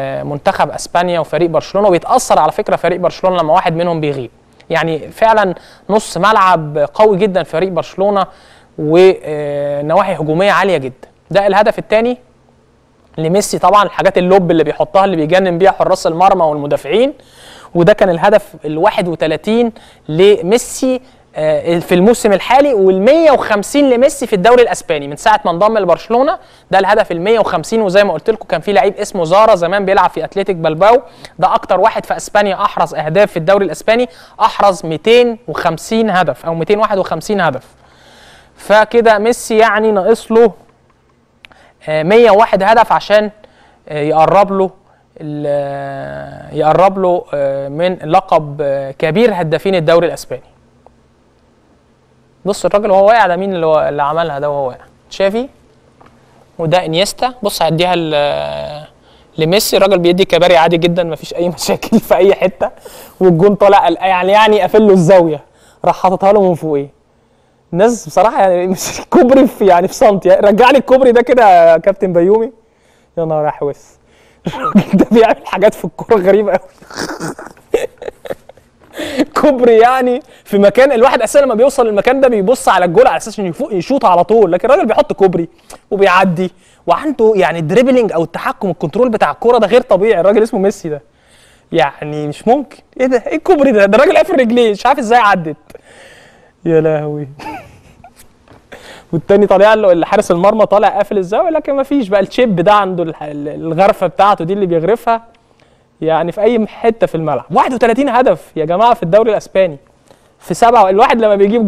منتخب اسبانيا وفريق برشلونة، وبيتاثر على فكرة فريق برشلونة لما واحد منهم بيغيب. يعني فعلا نص ملعب قوي جدا فريق برشلونة، ونواحي هجومية عالية جدا. ده الهدف الثاني لميسي، طبعا الحاجات ال lob اللي بيحطها اللي بيجنن بيها حراس المرمى والمدافعين. وده كان الهدف ال 31 لميسي في الموسم الحالي، وال 150 لميسي في الدوري الاسباني من ساعة ما انضم لبرشلونة. ده الهدف ال 150. وزي ما قلت لكم كان في لعيب اسمه زارا زمان بيلعب في اتلتيك بلباو، ده اكتر واحد في اسبانيا احرز اهداف في الدوري الاسباني، احرز 250 هدف او 251 هدف. فكده ميسي يعني ناقص له 101 هدف عشان يقرب له من لقب كبير هدافين الدوري الاسباني. بص الراجل وهو واقع ده، مين اللي عملها ده وهو واقع؟ تشافي، وده انيستا. بص هيديها لميسي، الراجل بيدي كباري عادي جدا، مفيش اي مشاكل في اي حتة، والجون طالع يعني قافل له الزاوية، راح حاططها له من فوقيه. الناس بصراحة يعني مش كوبري في يعني في سنتي. رجع لي الكوبري ده كده يا كابتن بيومي، يا نهار احوس. الراجل ده بيعمل حاجات في الكورة غريبة قوي. كوبري يعني في مكان الواحد اساسا لما بيوصل للمكان ده بيبص على الجول على اساس انه يشوط على طول، لكن الراجل بيحط كوبري وبيعدي، وعنده يعني ال dribbling او التحكم ال control بتاع الكورة ده غير طبيعي. الراجل اسمه ميسي ده يعني مش ممكن. ايه ده؟ ايه الكوبري ده؟ ده الراجل قافل رجليه، مش عارف ازاي عدت. يا لهوي. والتاني طالع له حارس المرمى طالع قافل الزاوية، لكن ما فيش بقى ال chip ده عنده، الغرفة بتاعته دي اللي بيغرفها يعني في اي حتة في الملعب. 31 هدف يا جماعة في الدوري الاسباني في 7. الواحد لما بيجيب